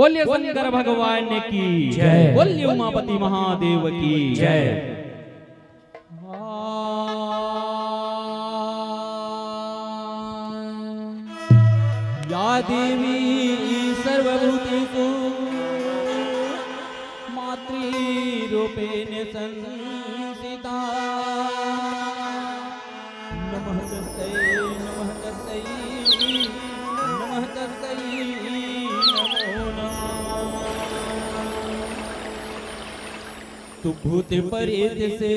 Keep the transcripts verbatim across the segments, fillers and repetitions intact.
बोलिए शंकर भगवान की जय। बोलिए उमापति महादेव की जय। या देवी सर्वभूतेषु मातृरूपेण संस्थिता। नमः तस्यै, नमः तस्यै, नमः तस्यै, नमो नमः। तू भूत प्रेत से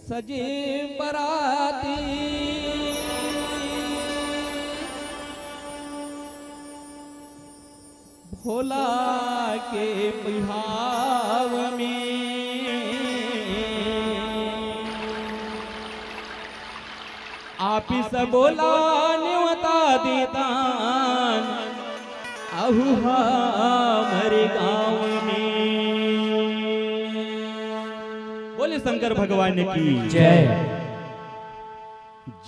सजे बराती, भोला के बिहाव में। आपिस बोला नेवता देतान अहू हमर गाँव में। बोले शंकर भगवान की जय।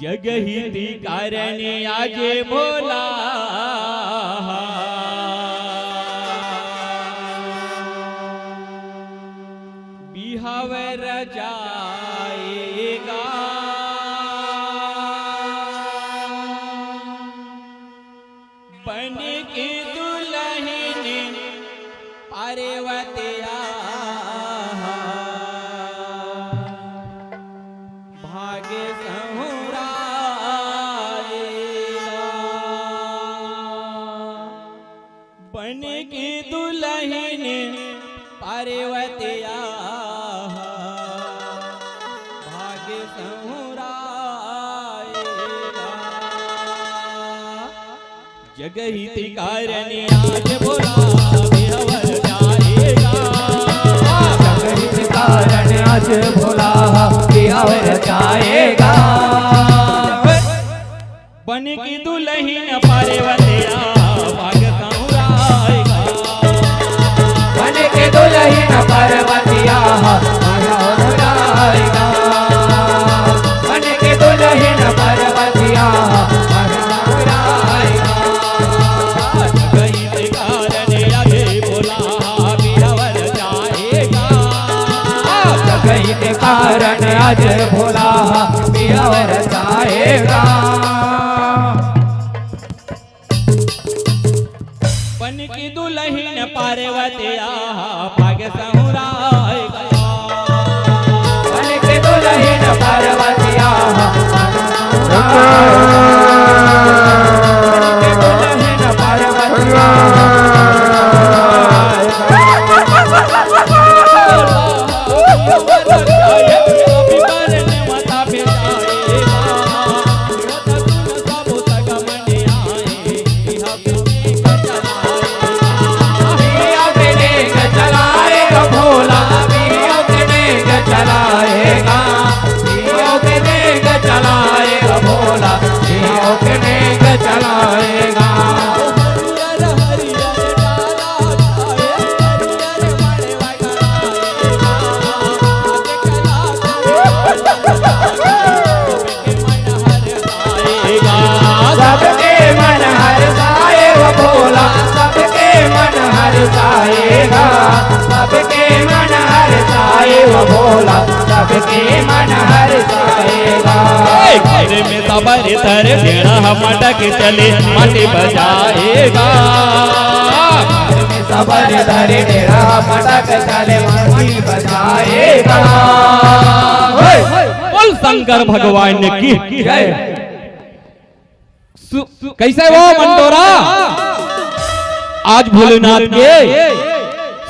जगहित कारण आज भोला बिहाव रचाएगा। बन के दुलहिन पार्वतिया भाग सहुराएगा। बन के दुलहिन पार्वतिया भाग सहुराएगा। जगहित कारण आज भोला बिहाव रचाएगा। जगहित कारण आज भोला बिहाव रचाएगा। बन के दुलहिन पार्वतिया भाग सहुराएगा। बन के दुलहिन पार्वतिया भाग सहुराएगा। बन के दुलहिन पार्वतिया भाग सहुराएगा। जगहित कारण आज भोला बिहाव रचाएगा। जगहित कारण आज भोला बिहाव रचाएगा। बन के दुलहिन पार्वतिया भाग सहुराएगा। बन के दुलहिन पार्वतिया भाग सहुराएगा। बन के दुलहिन पार्वतिया सबके मन हर्षाए वो भोला, सबके मन हर्षाएगा। सबके मन हर्षाए वो भोला, सबके मन हर्षाएगा। ए, घर में सबर धर बेड़ा मटक चले, माटी बजाएगा। घर में सबर धर बेड़ा मटक चले, माटी बजाएगा। बोल शंकर भगवान की जय। सु-, कैसे वो मंटोरा? आज भोलेनाथ के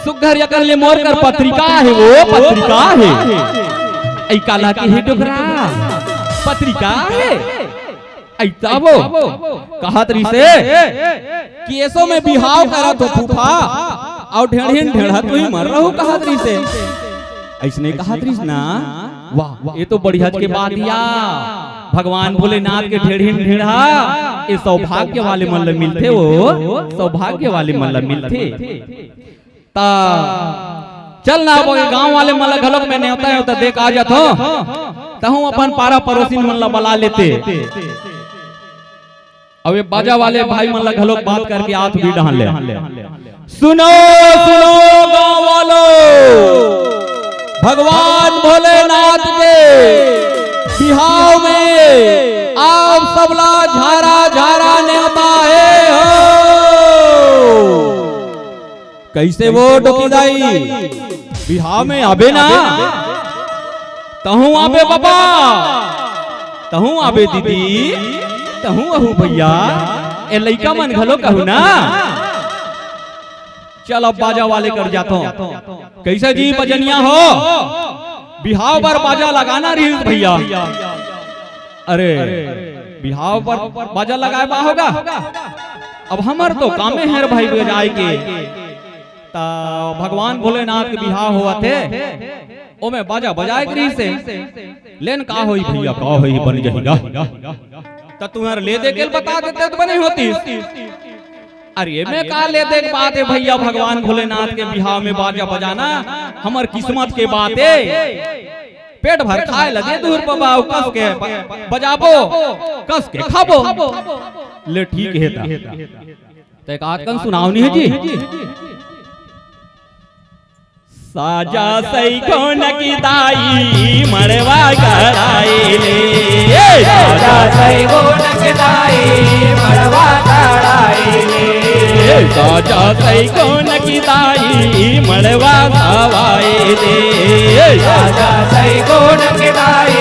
सुघर यकन ले मोर कर पत्रिका हे, वो पत्रिका हे। ऐ काला के हे डोकरा? पत्रिका हे। ऐसा वो कहत रहिसे कि एसो में बिहाव करत हो फूफा, अउ ढेढ़िन ढेढ़ा तुही मर रहू कहत रहिसे। ऐसने कहत रहिस ना। वाह, ये तो बढ़िया के बात या। भगवान भोलेनाथ के ढेढ़िन ढेढ़ा, ये सौभाग्य वाले मन ल मिलथे, वो सौभाग्य वाले मन ल मिलथे। ता चल ना, अब गांव वाले मन ल घलोक मैं नेवता नेवता देख आ जाथो, तहूं अपन पारा पड़ोसिन मन ल बला लेते। अब ये बाजा वाले भाई मन ला घलोक बात करके आत भी डहन ले। सुनो, सुनो गांव वालो, भगवान भोलेनाथ के बिहाव में आप सबला झारा झारा नेवता हे हो। कइसे वो डोकी दाई, बिहाव में आबे ना? तहूं आबे बाबा, तहूं आबे दीदी, तहूं आहू भैया, ए लइका मन घलो कहू ना। चल अब बाजा वाले कर जाथों। कइसे जी बजनिया हो, बिहाव बर बाजा लगाना रहिस भैया। अरे बिहाव बर बाजा लगाए बा होगा। अब हमर तो कामे हर भाई बजाए के, त भगवान भोलेनाथ के बिहाव होवत हे, ओमे बाजा बजाए के रहिस हे। लेन का होई भैया, का होई, बन जही गा। त तुंहर ले दे के बता देते त बने होतिस। अरे एमे का ले दे के बात हे भैया, भगवान भोलेनाथ के बिहाव में बाजा बजाना हमर किस्मत के बात हे। पेट भर खाए ल दे दूर बाबा, अउ कस के ब-, बजाबो, कस के खाबो। ले ठीक हे ता। ते का कन सुनाव नहीं हे जी। साजा सैगोन की दाई मड़वा गड़ाई ले। ए, साजा सैगोन की दाई मड़वा गड़ाई ले। ए, साजा सैगोन की दाई मड़वा गड़ाई ले। ए, साजा सैगोन की दाई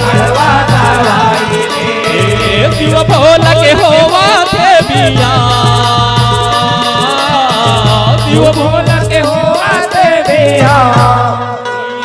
मड़वा गड़ाई ले। ए, शिव भोला के होवत हे बिहाव। शिव भोला के होवत हे बिहाव।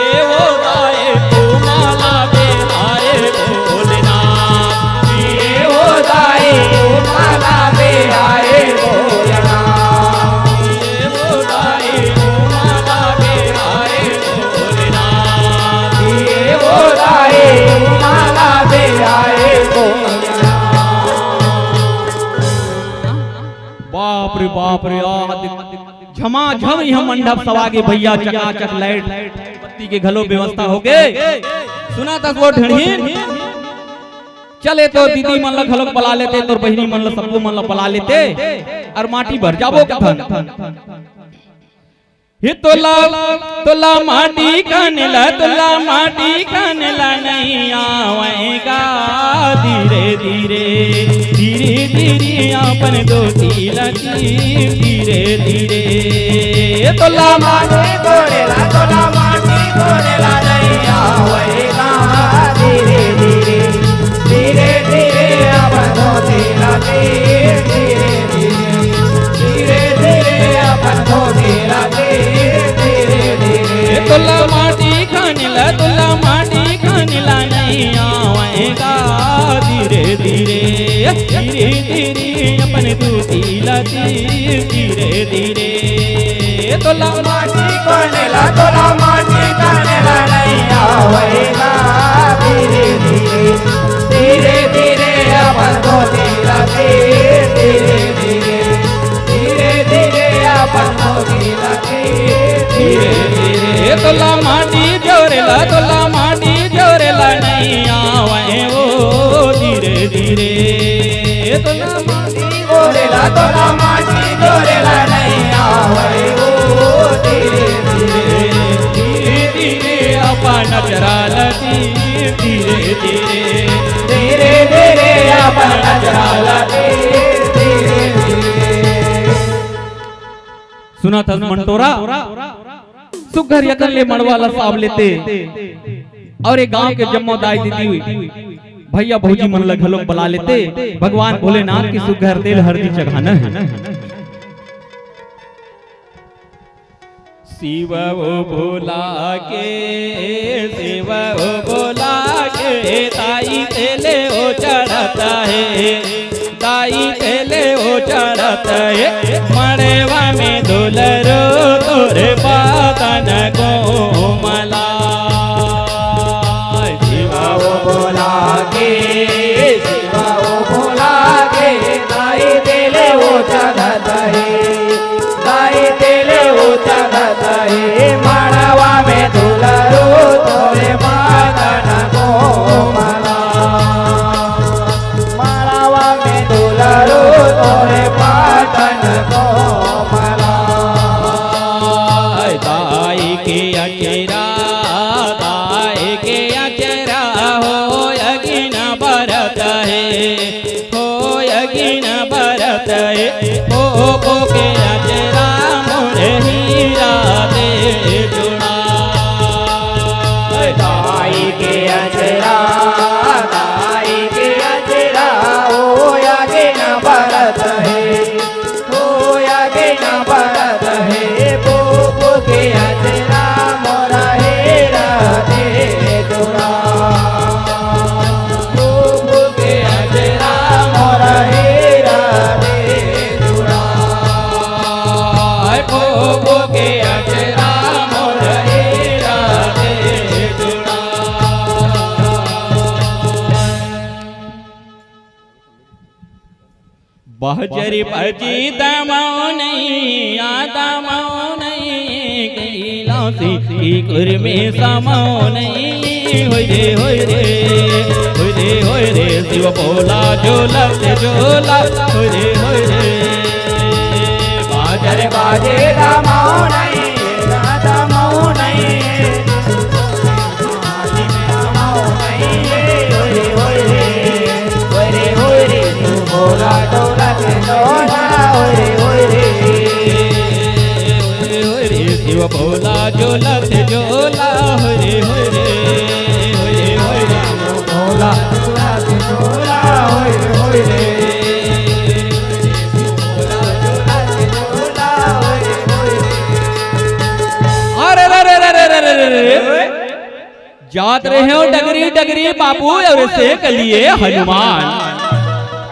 ए हो दाई तू माला बिहाए भोलेनाथ। ए हो दाई तू माला बिहाए भोलेनाथ। ए हो दाई तू माला बिहाए भोलेनाथ। ए हो दाई तू माला बिहाए भोलेनाथ। बाप रे बाप रे, आ देख, झमाझम इहाँ मंडप सवा गे भैया, चकाचक लाइट बत्ती के घलो व्यवस्था हो गे। सुनत हस वो ढेड़हीन, चल ए तोर दीदी मन ला घलोक बला लेते, तोर बहिनी मन ला, सबो मन ला बला लेते, अउ माटी भर जाबो कथन। हे तोला, तोला माटी खाने ला, तोला माटी खाने ला नइ आवय गा। धीरे धीरे, धीरे धीरे अपन धोती ला धीरे धीरे। हे तोला माटी कोड़े ला, तोला माटी कोड़े ला नइ आवय गा। धीरे धीरे, धीरे धीरे अपन धोती ला धीरे धीरे, धीरे धीरे अपन धोती ला धीरे धीरे। ए तोला माटी खाने ला, तोला माटी खाने ला नइ आवय गा। धीरे धीरे, धीरे धीरे अपन धोती ला धीरे धीरे। ए तोला माटी खाने ला, तोला माटी खाने ला नइ आवय गा। धीरे धीरे, धीरे धीरे अपन धोती ला धीरे धीरे, धीरे धीरे अपन धोती ला धीरे धीरे। ए तोला माटी जोरे ला, तोला माटी जोरे ला नइ आवय ओ धीरे धीरे। ए तोला माटी जोरे ला, तोला माटी जोरे ला नइ आवय ओ धीरे धीरे। धीरे धीरे अपन अचरा ला धीरे धीरे, धीरे धीरे अपन अचरा ला धीरे धीरे। सुनत हस मंटोरा, सुग्घर अकन ले मड़वा ला साव लेते अउ ए गांव के जम्मो दाई दीदी, भैया भौजी मन ला घलोक बला लेते। भगवान भोलेनाथ के सुग्घर तेल हरदी चढ़ाना हे। शिव ओ भोला के, शिव ओ भोला के, दाई तेल ओ चढ़त हे, दाई तेल ओ चढ़त हे, मड़वा में दुलरू तोरे बदन कोमला। शिव ओ भोला के, शिव ओ भोला के, दाई तेल ओ चढ़त हे, दाई तेल ओ चढ़त हे, मड़वा में दुलरू तोरे बदन कोमला। मड़वा में दुलरू परत हे, पोपो के अचरा मोर हीरा दे चुना। दाई के अचरा, दाई के अचरा, होया के न परत हे, होया के न परत हे, पोपो के अचरा मोर हीरा दे चुना। पोपो के अचरा मोर हीरा दे चुना। पोपो के अचरा मोर हीरा दे चुना। बजर बजे दमौ नइ, आ दमौ नइ, कैलासी की कुर में समौ नइ। होय रे, होय रे, होय रे, होय रे, शिव भोला झोला से झोला, होय रे, होय रे। बजर बजे दमौ नइ, आ दमौ नइ। शिव भोला झोला से झोला, होय रे, होय रे, होय रे, होय रे। भोला झोला से झोला, होय रे, होय रे। अरे रे रे रे रे रे रे रे। जात रहे हो डगरी डगरी बाबू अउ सेक लिए हनुमान।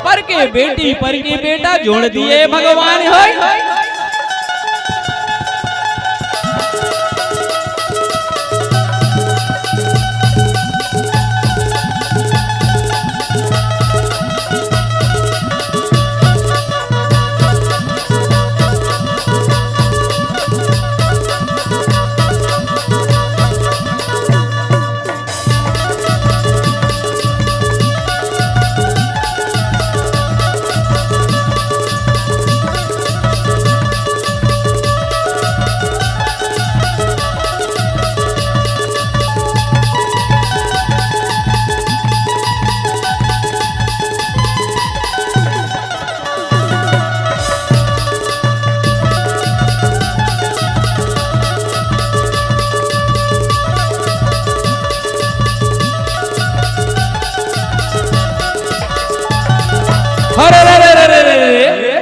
पर के बेटी पर के बेटा जोड़ दिए भगवान होय। अरे रे रे रे रे रे रे।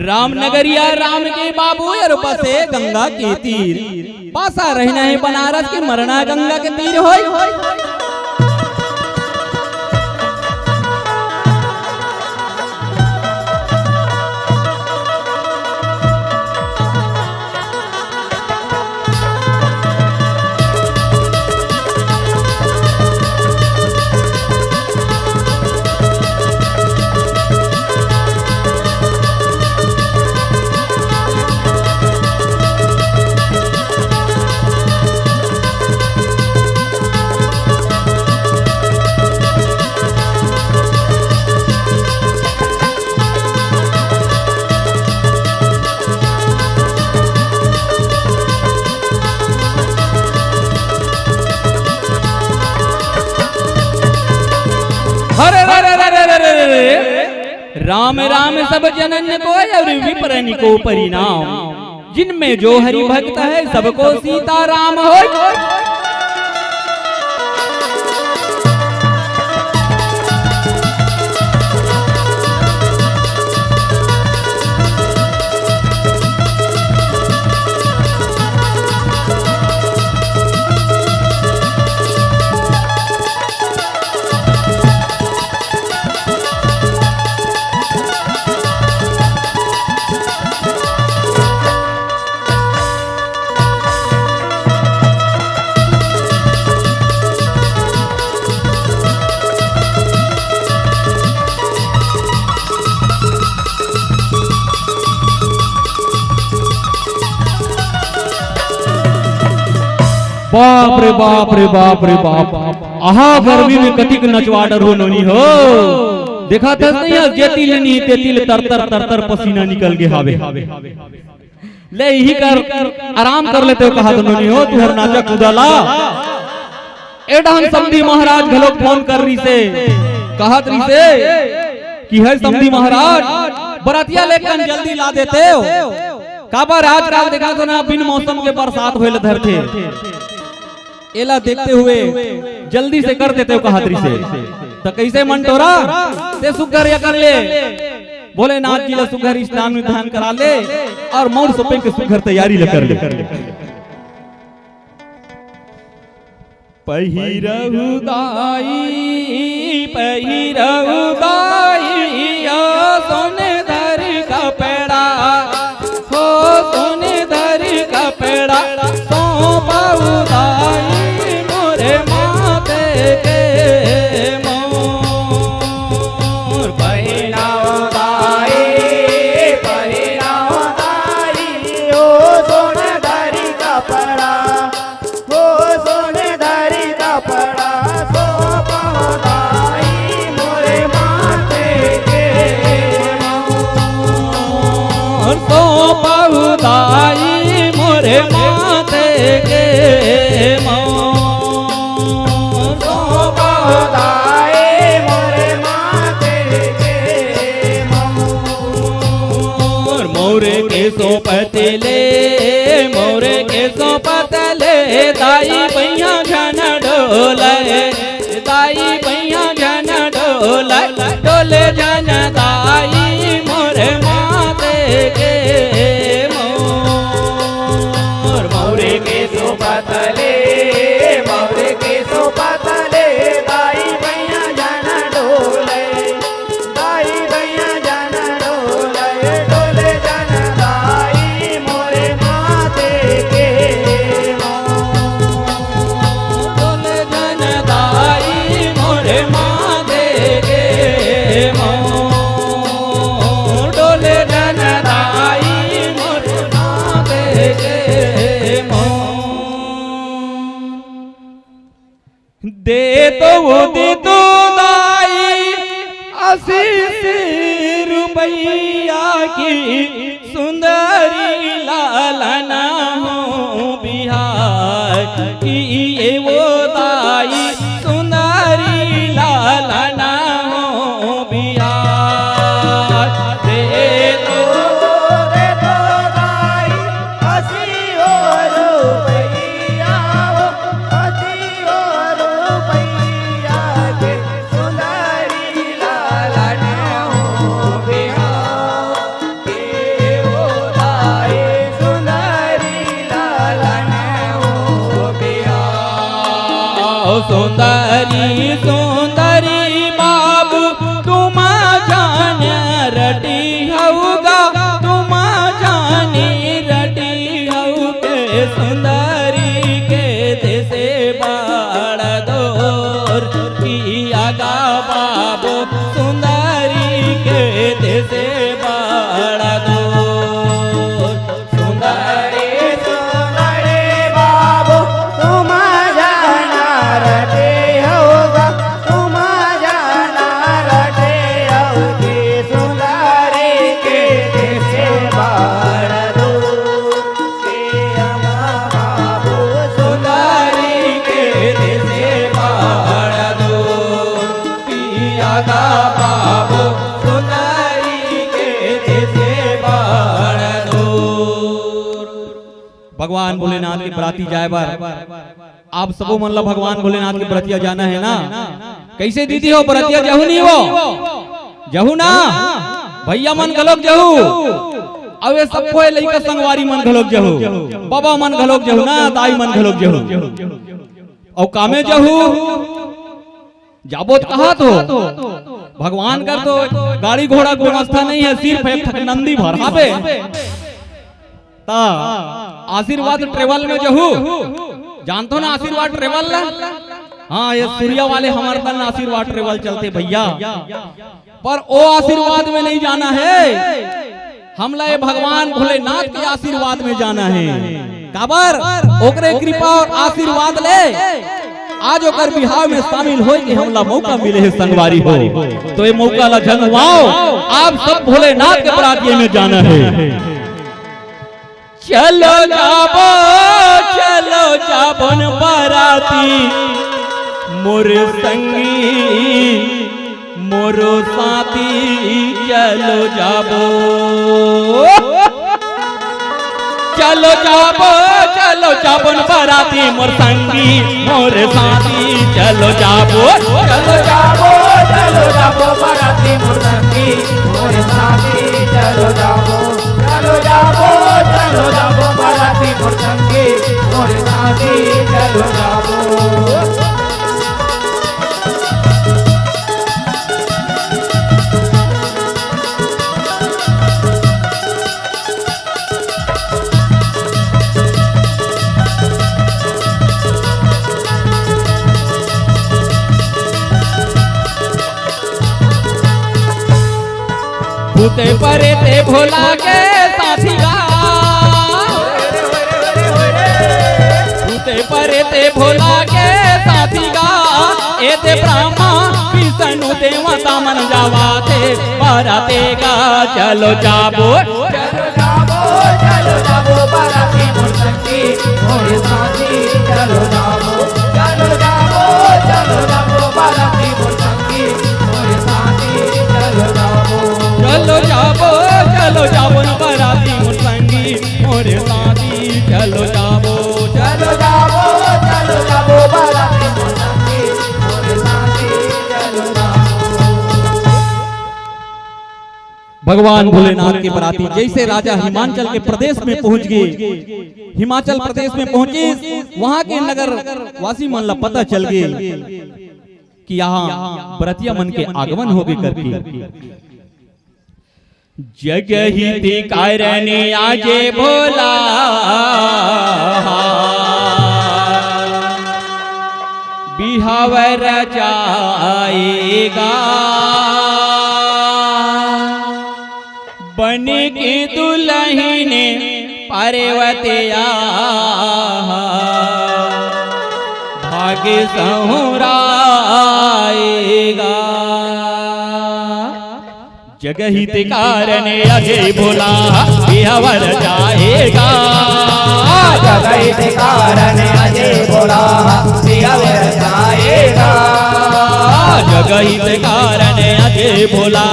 राम नगरिया राम के बाबू अउ बसे गंगा के तीर। बसा रहना हे बनारस के मरना गंगा के तीर होय। अरे रे रे रे रे रे रे रे। राम राम सब जनन को अउ विप्रन को परिणाम। जिनमें जो हरि भक्त है, सबको सीताराम होय। बाप रे बाप रे बाप रे बाप। आहा, गर्मी में कतिक नचवा डरहू नोनी हो। देखत हस नहीं, जेती ले नहीं तेती ले तर तर तर तर पसीना निकल गे हावे। ले इही कर, आराम कर लेते हो, कहत नोनी हो, तुहर नाचा कूदा ला। ए डहन समधी महाराज घलोक फोन कर रहिसे, कहत रहिसे, कि हे समधी महाराज, बरतिया लेकन जल्दी ला देते हो। काबर आजकल देखा तो ना, बिन मौसम के बरसात होए ल धरथे। एला देखते हुए जल्दी से कर देते हो कहात रिहिसे। त कइसे मंटोरा, ते सुग्घर या कर ले, भोलेनाथ जी ला सुग्घर स्नान विधान करा ले अउ मउर सोपे के सुग्घर तैयारी ला कर ले। पहिरहु दाई, पहिरहु दाई, ओ सोन धर कपड़ा, हो सोन धर कपड़ा, सौंपहु दाई मोरे माथे के मउर। पहिरहु दाई, पहिरहु दाई, ओ सोन धर कपड़ा, हो सोन धर कपड़ा, सौंपहु दाई मोरे माथे के मउर। सौंपहु दाई मोरे माथे के मउर। सौंपहु दाई मोरे माथे के मउर। मउर के सोपत ले, मउर के सोपत ले, दाई बइहाँ झन डोलय, दाई बइहाँ झन डोलय, डोले झन दाई मोर माथे के मउर। मउर के सोपत ले, मउर के सोपत ले, दाई बइहाँ झन डोलय, दाई बइहाँ झन डोलय, डोले झन दाई मोरे माथे के मउर। डोले झन दाई मोरे माथे के मउर। डोले झन दाई मोरे माथे के मउर। दे तो, दे तो दाई अस्सी रुपया की सुंदरी लालना हो बिहार की, ये वो दाई सुंदरी लालना हो बिहार। दे तो, दे तो दाई अस्सी रुपया हो, अस्सी रुपया के सुंदरी लालना हो बिहार के, ओ दाई सुंदरी लालना हो बिहार। सुंदरी, सुंदरी बाबू तुम जान रटी हउगा, तुम जानी रटी हउ के सुंदरी के देसे बड़ दूर किया गा बाबू, सुंदरी के देसे बड़ दूर। सुंदरी, सुंदरी बाबू, तुम जाना रटे हउगा, तुम जाना रटे हउ के सुंदरी के देसे बड़ दूर। के अमा बाबू, सुंदरी के देसे बड़ दूर। पिया गा बाबू, सुंदरी के देसे बड़ दूर। भगवान भोलेनाथ के बराती जाए बर आप सबो मन ला भगवान भोलेनाथ के बरतिया जाना हे ना। कइसे दीदी हो, बरतिया जहू नहीं हो? जहू ना? भइया मन घलोक जहू, अउ ये सब कोई लइका संगवारी मन घलोक जहू, बबा मन घलोक जहू ना, दाई मन घलोक जहू। अउ कामे जहू, जाबो त कहा तो भगवान कर तो गाड़ी घोड़ा के व्यवस्था नहीं हे, सिर्फ एक ठक नंदी भर हाबे। त आशीर्वाद ट्रेवल में जहू, जानथो ना आशीर्वाद ट्रेवल ला? हाँ, ये सूर्या वाले हमर तन आशीर्वाद ट्रेवल चलथे भइया। पर ओ आशीर्वाद में नहीं जाना हे, हमला ये भगवान भोलेनाथ के आशीर्वाद में जाना हे। काबर? ओकरे कृपा अउ आशीर्वाद ले आज ओकर बिहाव में शामिल होए के हमला मौका मिले हे संगवारी हो। तो ये मौका ला झन गवाओ, आप सब भोलेनाथ के बरातिये में जाना हे। चलो जाबो, चलो जाबो न बराती मोर संगी, मोरो साथी चलो जाबो, चलो जाबो, चलो जाबो न बराती मोर संगी, मोर साथी चलो जाबो, चलो जाबो, चलो जाबो बराती मोर संगी, मोर साथी चलो जाबो, चलो जाबो, चलो जाबो बराती मोर संगी, मोर साथी चलो जाबो। भूते परेते भोला के साथी गा, भूते परेते भोला के साथी गा, एते ब्रह्मा विष्णु देवता मन जावाथे बराती गा। चलो जाबो, चलो जाबो, चलो जाबो बराती मोर संगी, मोर साथी चलो जाबो, चलो जाबो, चलो जाबो बराती मोर संगी, मोर साथी चलो जाबो। चलो जाबो, चलो जाबो न बराती मोर संगी, मोर साथी चलो जाबो, चलो जाबो, चलो जाबो बराती मोर संगी, मोर साथी चलो जाबो। भगवान भोलेनाथ के बराती जैसे राजा हिमाचल के प्रदेश में पहुंच गए, हिमाचल प्रदेश में पहुंचे, वहां के नगर वासी मन ला पता चल गए कि यहाँ बरतिया मन के आगमन होगे करके। जगहित कारण आजे भोला बिहाव रचाएगा। बन के दुलहिन पार्वतिया भाग सहुराएगा। जगहित कारण आजे भोला बिहाव रचाएगा। जगहित कारण आजे भोला बिहाव रचाएगा। जगहित कारण आजे भोला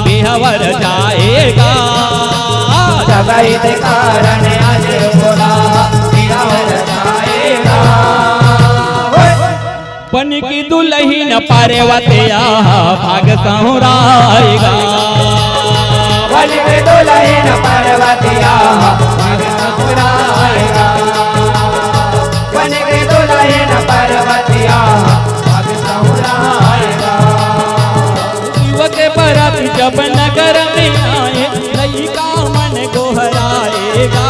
बिहाव रचाएगा। जगहित कारण आजे भोला बिहाव रचाएगा। बन के दुलहिन पार्वतिया भाग सहुराएगा। बन के दुलहिन पार्वतिया भाग सहुराएगा। बन के दुलहिन पार्वतिया भाग सहुराएगा। शिव के बराती जब नगर में आए, लइका मन गोहराएगा।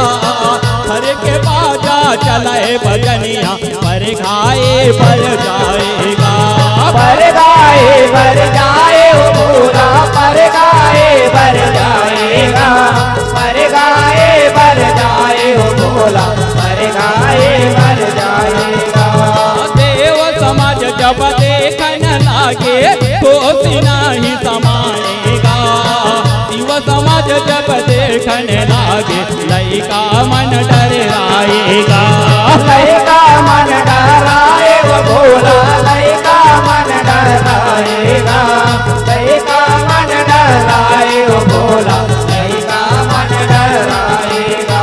हर के बाजा चलाए बजनिया, पर गाए बर जाएगा। पर गाए बर जाए ओ भोला, पर गाए बर जाएगा। पर गाए बर जाए ओ भोला, पर गाए बर जाएगा। देव समाज जब देखन लागे, खुशी नाही समाएगा। शिव समाज जब देखन लागे, लइका मन डराएगा। लइका मन डराए ओ भोला, लइका मन डराएगा। लइका मन डराए ओ भोला, लइका मन डराएगा।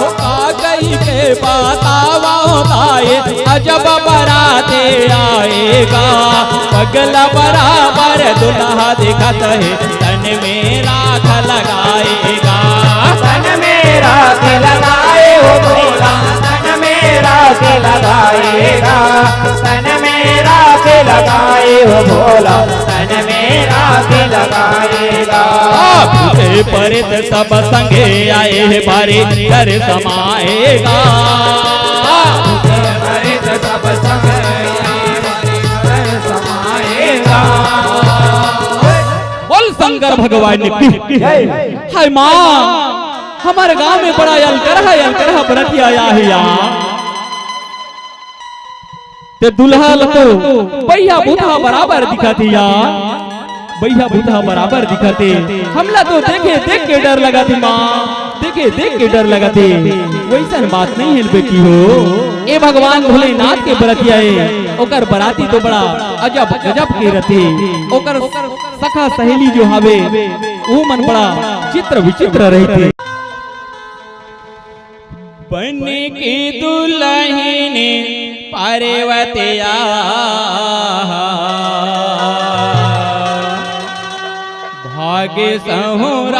हो का कहि के बतावंव दाई, अजब बराती आएगा। पगला बराबर दुलहा दिखत हे, तन में राख लगाएगा। तन में राख लगाए ओ भोला, तन में राख लगाएगा। तन में राख लगाए ओ भोला, तन में राख लगाएगा। भूते परेत सब संगे आए हे, भारी डर समाएगा। भूते परेत सब संगे आए हे, भारी डर समाएगा। बोल शंकर भगवान की। जय। हाय माँ, हमर गांव में बड़ा अलकरहा, अलकरहा बरतिया आया हे यार। ते दुलहा ल तो बइहा भूतहा बराबर दिखत हे यार, बइहा भूतहा बराबर दिखत हे। हमला तो देखे देख के डर लगत हे माँ। देखे देख के डर लगथे, वइसन बात नहीं हे बेटी हो। ए भगवान भोलेनाथ के बरतिया ए, ओकर बराती तो बड़ा अजब गजब के रथे। ओकर सखा सहेली जो हवे, वो मन बड़ा चित्र विचित्र रहिथे। बन के दुलहिन पार्वतिया भाग सहुराएगा।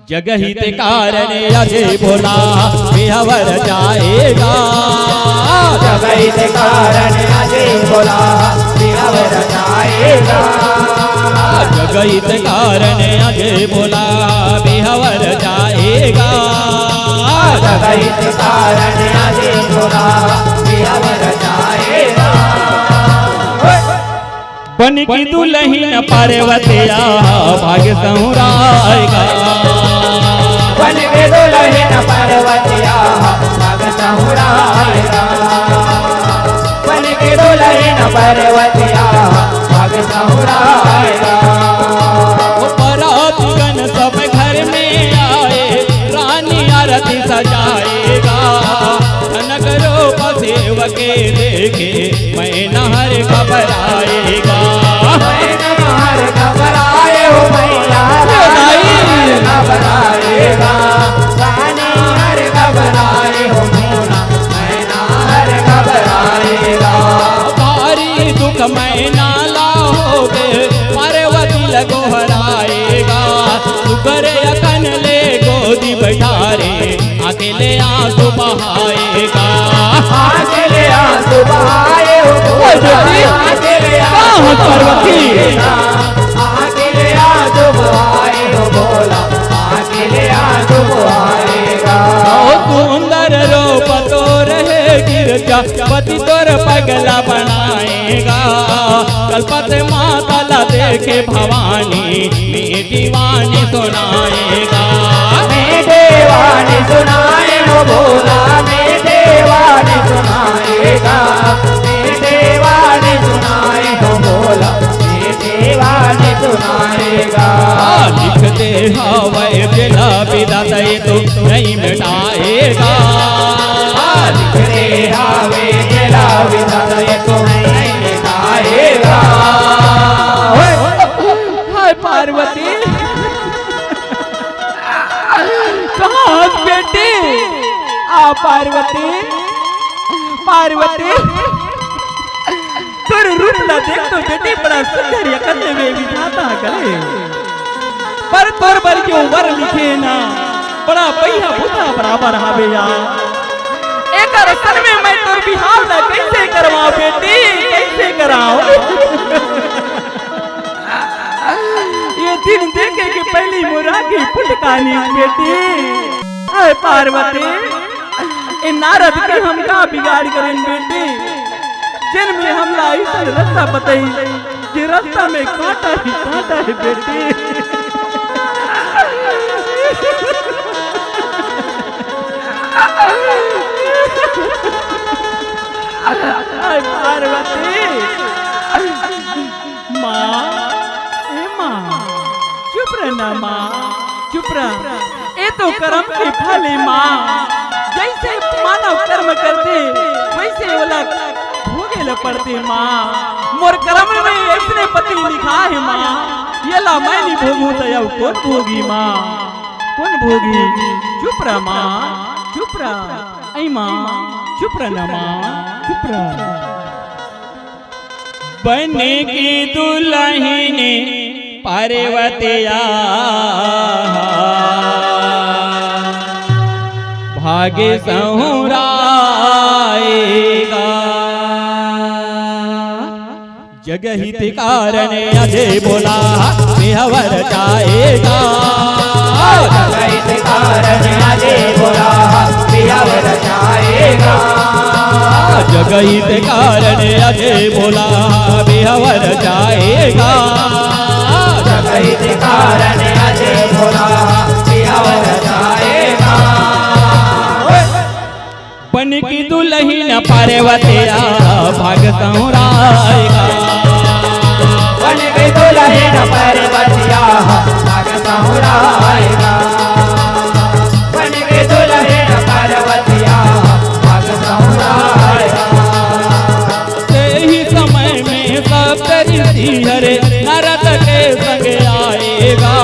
जगहित कारण अजय भोला बिहवर जाएगा। जगहित कारण अजय भोला बिहवर जाएगा। जगहित कारण अजय भोला बिहवर जाएगा। जगहित कारण अजय भोला बिहवर जाएगा। बन की दुलहिन पार्वतिया भाग सहुराएगा। बन के दुलहिन पार्वतिया भाग सहुराएगा। बन के दुलहिन पार्वतिया भाग सहुराएगा। ओ बरातीगण सब घर में आए, रानी आरती सजाएगा। कनक रूप सेवके देखे मैना हर घबराएगा। मैना हर घबराए हो मैया, रानी हर घबराएगा। रानी हर घबराए हो मोरा, मैना हर घबराएगा। भारी दुख मैना ला होगे, पार्वती ल गोहराएगा। सुघर अकन ले गोदी बैठारे, आँखी ले आँसू बहाएगा। आँखी ले आँसू बहाए हो ओ बेटी, आँखी ले का हो आँसू पार्वती? बहाएगा। आँखी ले आँसू बहाए हो भोला, आँखी ले आँसू बहाएगा। ओ सुंदर रूप तोर हे गिरजा, पति तोर पगला बनाएगा। कलपत माता ला देखे भवानी, मीठी वाणी सुनाएगा। मीठी वाणी सुनाए हो भोला, मीठी वाणी सुनाएगा। मीठी वाणी सुनाए हो भोला, मीठी वाणी सुनाएगा। लिखते हवय जेला विधाता ए तो नहीं मिटाएगा। लिखते हवय जेला विधाता ए तो नहीं मिटाएगा। हाय पार्वती, कहाँ हस बेटी? आ पार्वती, पार्वती, तोर रूप ला देख तो बेटी बड़ा सुंदर अकन ले विधाता करे। पर तोर बर जो वर लिखे ना, बड़ा बइहा भूता बराबर हावे यार। एकर असन में मैं तोर बिहाव ला कइसे करवाओं बेटी, कइसे कराओं? ये दिन देखे के पहिली मोर आँखी फुटकानिस बेटी। अय पार्वती, ए नारद के हम का बिगाड़ करेन बेटी, जेन में हमला अइसन रस्ता बतइस, जे रस्ता में कांटा ही कांटा हे बेटी। अय पार्वती, माँ, ए माँ, चुप रह ना माँ, चुप रह। ए तो करम के फल ए माँ। जइसे मानव करम करथे, वइसे ओला भोगे ल पड़थे माँ। मोर करम में अइसने पति लिखा हे माँ, एला मैं नइ भोगहूँ त अउ कोन भोगही माँ, कोन भोगही? चुप रह माँ, चुप रह। अई माँ, चुप रह ना माँ, चुप रह। बन की दुलहिन पार्वतिया भाग सहुराएगा। जगहित कारण अजय भोला बिहवर जाएगा। जगहित कारण अजय भोला बिहवर जाएगा। जगहित कारण अजय भोला बिहवर जाएगा। जगहित कारण अजय भोला बिहवर जाएगा। बन की दुलहिन पार्वतिया भाग सहुराएगा। बन की दुलहिन पार्वतिया नारद के संग आएगा,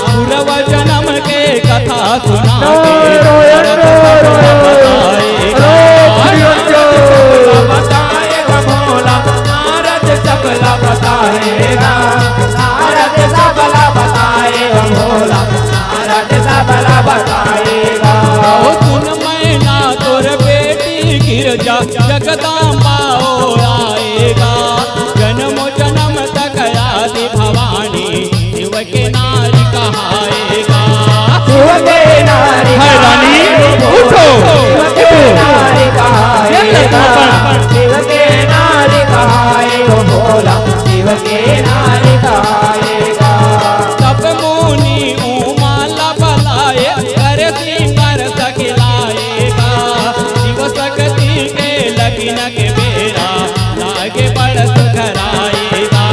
पूर्व जन्म के कथा सुना के नारायण नारद सब नारायण बताएगा। नारायण नारद सबला बताएगा भोला, नारद सबला बताएगा, नारद सबला बताएगा भोला, नारद सबला बताएगा। ओ सुन मैना तोर बेटी गिरजा, जगदम्बा ओ आएगा, जन्म जन्म तक आदि भवानी शिव के नारी कहाएगा। शिव के नारी है रानी, कहाएगा। उठो। शिव के नारी कहाएगा। शिव के नारी कहाएगा भोला, शिव के नारी कहाएगा। सब मुनि उमा ला बलाए, कर श्रृंगार सखिलाएगा। शिव शक्ति के लगिन के बेरा, लागे बड़ सुघराएगा।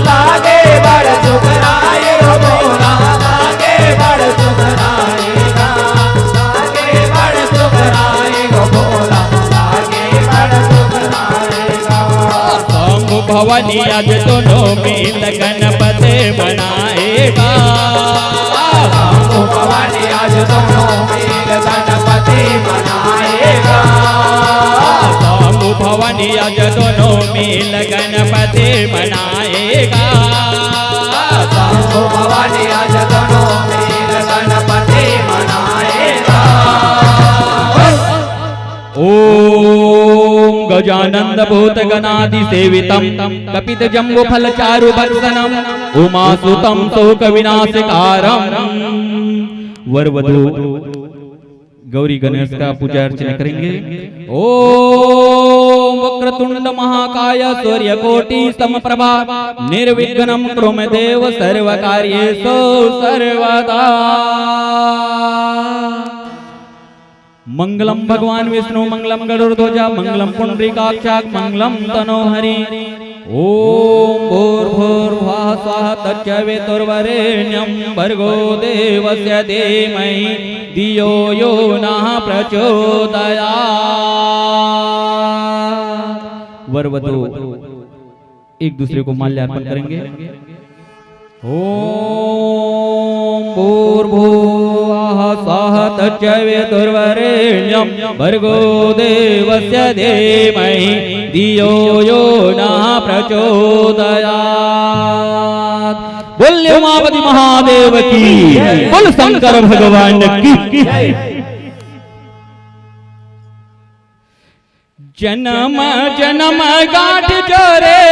लागे बड़ सुघराएगा भोला, लागे बड़ सुघराएगा। लागे बड़ सुघराएगा भोला, लागे बड़ सुघराएगा। शंभु भवानी आज दोनों मिल गणपति मनाएगा। शंभु भवानी आज दोनों मिल गणपति मनाएगा। शंभु भवानी आज दोनों मिल गणपति मनाएगा। शंभु भवानी आज दोनों मिल गणपति मनाएगा। ओम गजानन भूत गणादि सेवितम, कपित जम्बो फल चारु भक्षणम, उमा सुतम शोक विनाशकारम। वर वधू गौरी गणेश का पूजा अर्चना करेंगे। ओम वक्रतुंड महाकाय सूर्य कोटि समप्रभा, निर्विघ्नम कुरु मे देव सर्व कार्येषु सर्वदा। मंगलम भगवान विष्णु, मंगलम गरुड़ ध्वजा, मंगलम पुंडरीकाक्षाक, मंगलम तनोहरि। ओम भूर्भुवः स्वः तत्सवितुर्वरेण्यं भर्गो देवस्य धीमहि धियो यो नः प्रचोदयात्। वर वधू एक दूसरे को माल्यार्पण करेंगे। ओम भूर्भुवः स्वः तत्सवितुर्वरेण्यं भर्गो देवस्य धीमहि धियो यो नः प्रचोदयात्। बोल उमापति महादेव की, बोल शंकर भगवान की। जनम जनम गांठ जोरे,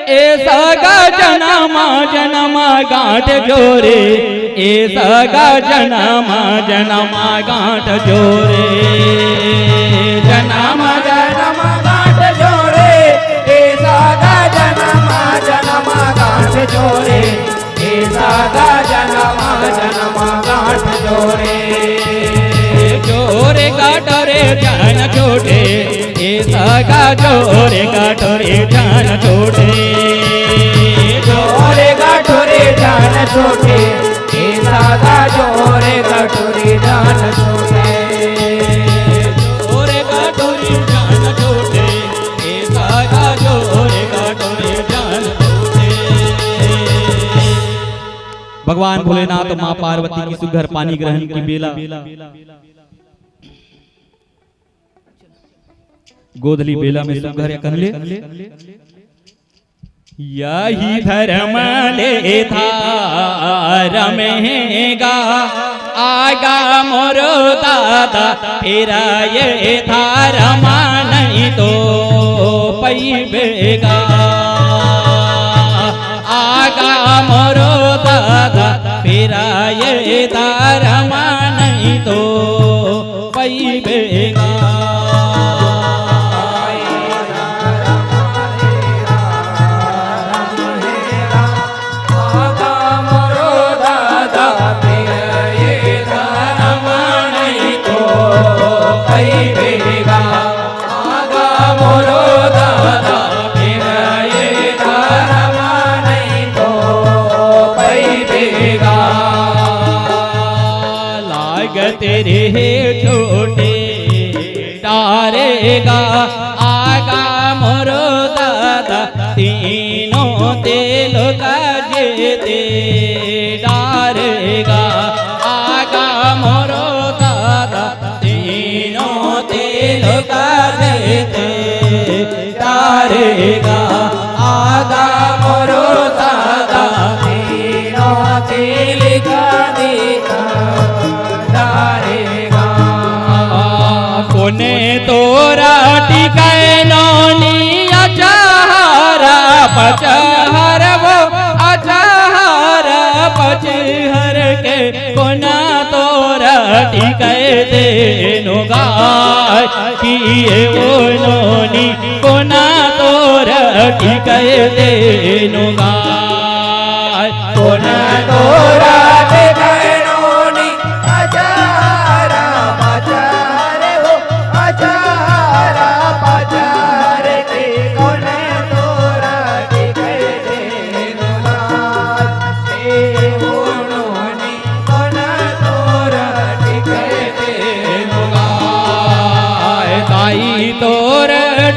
ए सगा जनम जनम गांठ जोरे, ए सगा जनम जनम गांठ जोरे। जनम जनम गांठ जोरे, ए सगा जनम जनम गांठ जोरे। ए सगा जनम जनम गांठ जोरे। जोरे गांठ रे जान छोटे, ए सगा जोरे गांठ रे जान छोटे। जोरे गांठ रे जान छोटे, ए सगा जोरे गांठ रे जान छोटे। जोरे गांठ रे जान छोटे, ए सगा जोरे गांठ रे जान छोटे। भगवान भोलेनाथ, माँ पार्वती की सुघर पानी ग्रहण की बेला, गोधली बेला में सुघर या कहले, यही धर्म ले धारम हेगा, आगा मोरो दादा, फिर ये धर्म नहीं तो पैबेगा। आगा मोरो दादा, फिर ये धर्म नहीं तो पैबेगा। आगा मोरो दादा, फिर ये धर्म नहीं तो पैबेगा। आगा मोरो दादा, फिर ये धर्म नहीं तो पैबेगा। लागत रे छोटे टारेगा, आगा मोरो दादा, तीनों तेल का गे ते डारेगा, आगा मोरो दादा तीनों तिलका देते डारेगा, आगा मोरो दादा तीनों तिलका देता डारेगा। कोने तोरा टिकै नोनी अचहर पचहर वो अचहर पचहर के कोना तोरा टिकै देनु गाय किए वो नोनी कोना तोरा टिकै देनु गाय। कोना तोरा टिकै नोनी अचहर पचहर वो अचहर पचहर के कोना तोरा टिकै देनु गाय। ए वो नोनी कोना तोरा टिकै देनु गाय। ताई तोर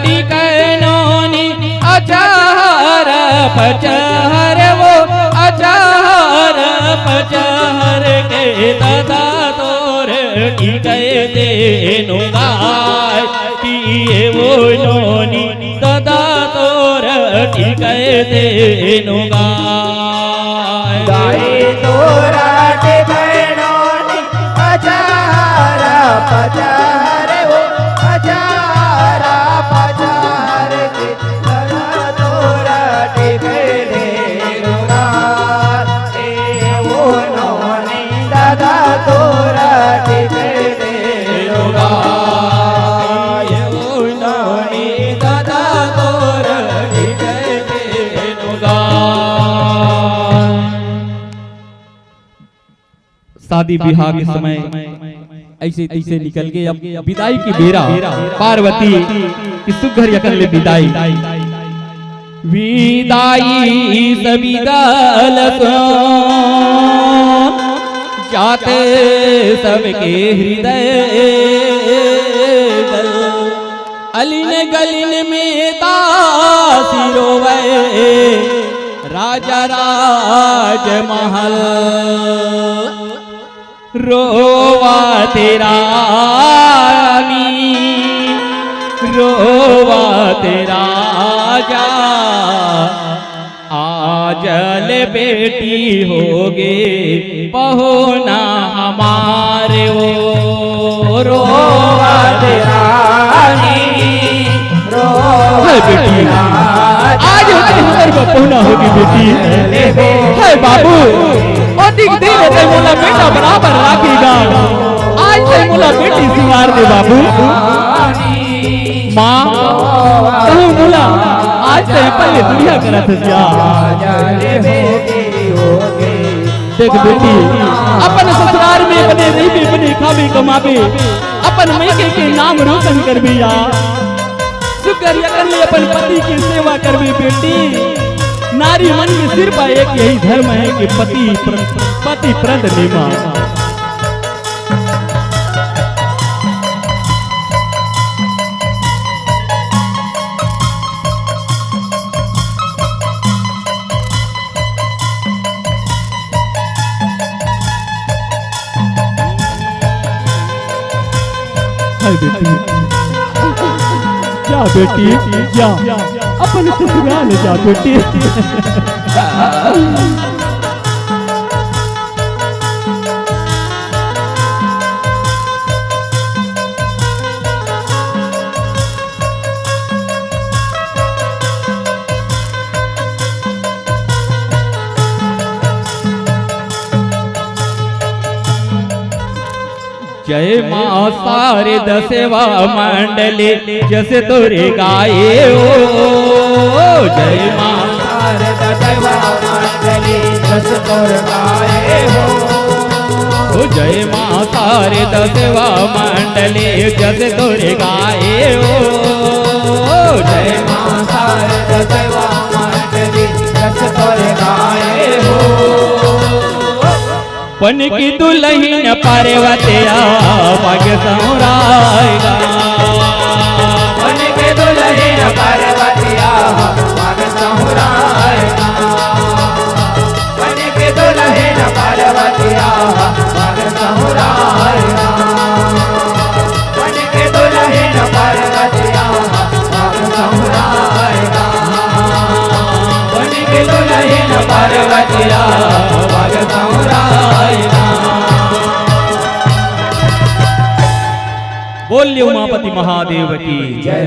टिकै नोनी अचहर पचहर वो अचहर पचहर के दादा तोर टिकै देनु गाय। किए वो नोनी दादा तोर टिकै देनु गाय। दाई तोरा टिकै नोनी अचहर पचहर वो अचहर पचहर के दादा तोरा टिकै देनु गाय। ए वो नोनी दादा तोरा टिकै देनु गाय। ए वो नोनी दादा तोरा टिकै देनु गाय। शादी बिहाव के समय अइसे तइसे निकल गे। अब बिदाई के बेरा पार्वती के सुघर अकन ले बिदाई। बिदाई सबिदा लसोन जाते सबके हृदय गल। अलिन गलिन में दासी रोवै राजा राजमहल। रोवत रानी, रोवत राजा, आज ले बेटी होगे पहुना हमार वो। रोवत रानी, हे बेटी, आज तो हमर पहुना होगे बेटी। हे बाबू, अतिक दिन ले तैं मोला बेटा बराबर राखे गा, आज तैं मोला बेटी सिंगार दे बाबू। माँ, कहूँ मोला आज तैं अपन ले दुरिहा करत हस या। देख बेटी, अपन ससुरार में बने रहिबे, बने खाबे कमाबे, अपन मइके के नाम रोशन करबे या। सुघर अकन ले अपन पति के सेवा करबे बेटी। नारी मन के सिर पर एक यही धर्म है कि पति प्र-, पति प्रद नेमा। हाय बेटी, जा बेटी, जा, अपन ससुराल जा बेटी। जय माँ शारदा सेवा मंडली जस तोर गाए हो। जय माँ शारदा सेवा मंडली जस तोर गाए हो। ओ जय माँ शारदा सेवा मंडली जस तोर गाए हो। जय माँ शारदा सेवा मंडली जस तोर गाए हो। बन के दुलहिन पार्वतिया पग सहुराएगा। बन के दुलहिन पार्वतिया पग सहुराएगा। पार्वतिया पग सौरायना। बोलिए उमापति महादेव की जय।